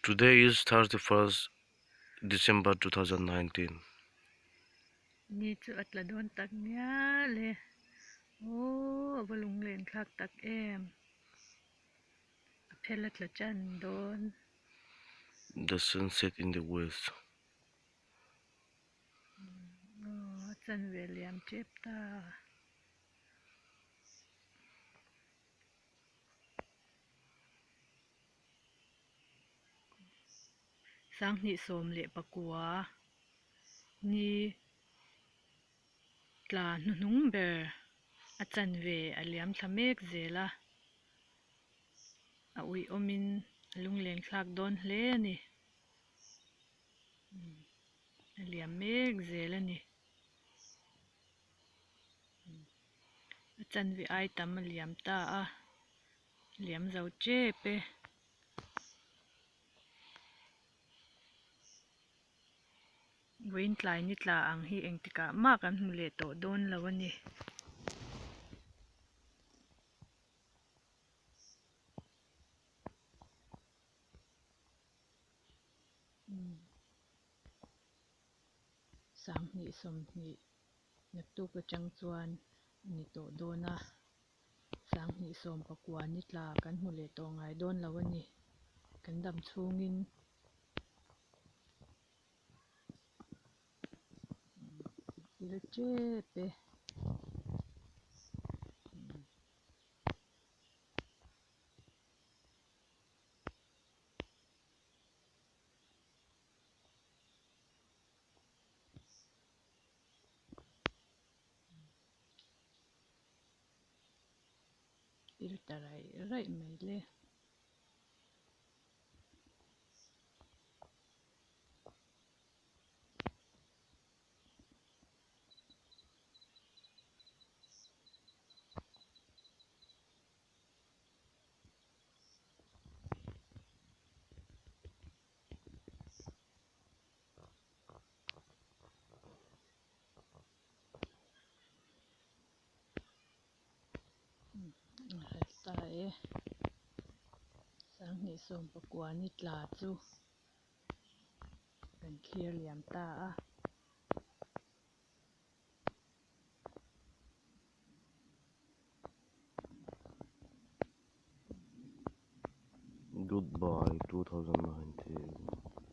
Today is 31st December 2019. Ni chu a tla dawn tak ngial e. Aww a va lunglen thlak tak em. A phel a tla tan dawn. The sunset in the west. Aww a chanve liam tep ta. Sanghnih sawm leh pakua ni tla hnuhnung ber a chanve a liam thla mek zel a, a uih awmin a lungleng thlak dawn hle a ni, a liam mek zel a ni. A chanve ai tam a liam ta a, liam zo tep e. Vawiin tlai ni tla ang hi engtikah mah kan hmu leh tawh dawn lo a ni. Sanghnih sawmhnih naktuk atang chuan a ni tawh dawn a, sanghnih sawm pakua ni tla kan hmu leh tawh ngai dawn lo a ni, kan dam chhungin. I la tep e. Pil ta raih raih mai le. Ta e sanghnih sawm pakua ni tla chu kan thlir liam ta a. Goodbye 2019.